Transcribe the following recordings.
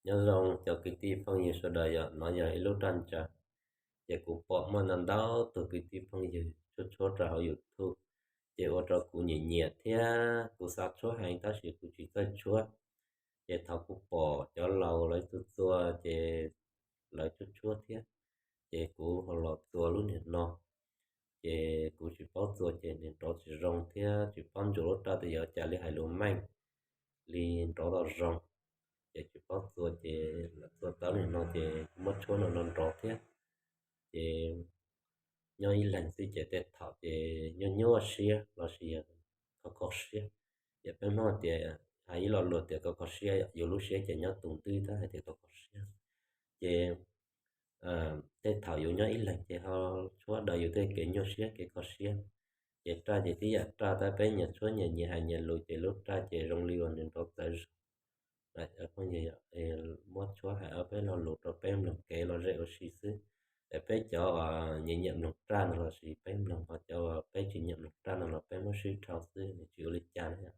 Nyob zoo cov kwv tij phooj ywg sawv daws, yog no yog ib lub raj ntsa, ces kuv pom muaj ntau ntau tus kwv tij phooj ywg tshuab tshuab rau hauv YouTube, ces ua rau kuv nyiam nyiam thiab kuv xav tshuab heev tab sis kuv tsis txawj tshuab. Ces thaum kuv pom cov laus lawv txua txua ces lawv tshuab tshuab thiab, ces kuv ho los txua lub niag no. Ces kuv tsis paub txua ces nws nrov tsis zoo thiab tsis paub ntsuas lub raj tias yuav cas li hais lus meej li nrov tau zoo. Ces tsis paub txua ces txua tau niag no ces kuv muab tshuab no no nrov thiab. Ces nyob ib leeg xwb ces tej thaum ces nyuaj nyuaj siab lossis kho kho siab. Ces peb Hmoob tias, hais ib lo lus tias kho kho siab, yus lub siab ces nyob tus ntwb tab hais tias kho kho siab. Ces tej thaum yus nyob ib leeg ces ho tshuab daws yus tej kev nyuaj siab kev kho siab. Ces raj ces tib yam raj tab peb nyias tshuab nyias nyias hais nyias lus ces lub raj ces zoo li uas nws nrov txawv zog. Muab tshuab hais ob peb lo lus rau peb mloog kev lom zem ua si xwb. Es peb cov uas nyiam nyiam mloog raj no lossis peb mloog, ho cov uas peb tsis nyiam mloog raj no los peb muab swb dhau xwb, nws tsis ua li cas na.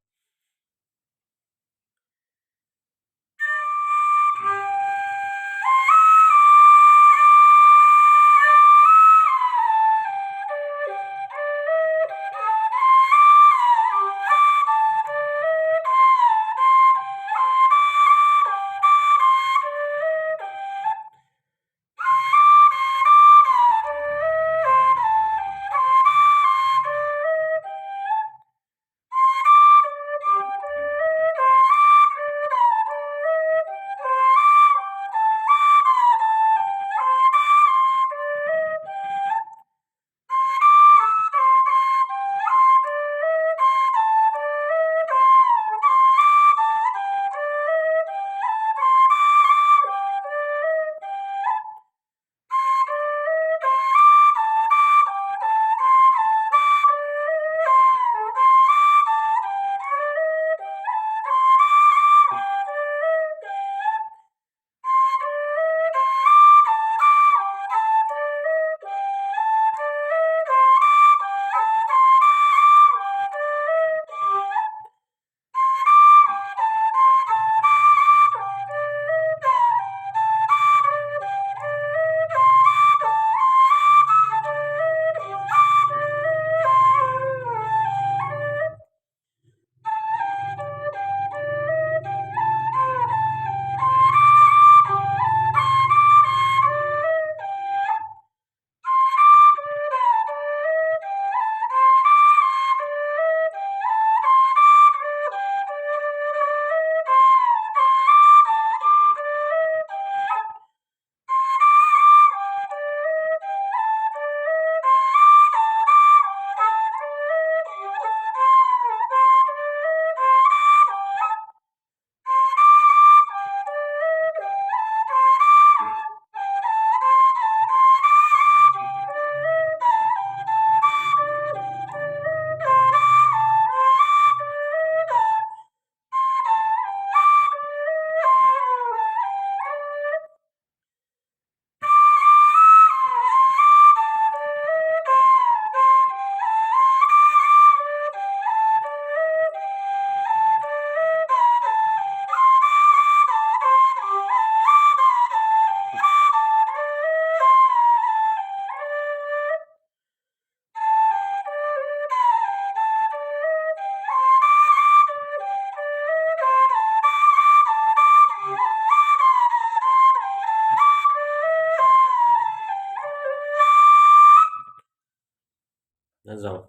Nyob zoo,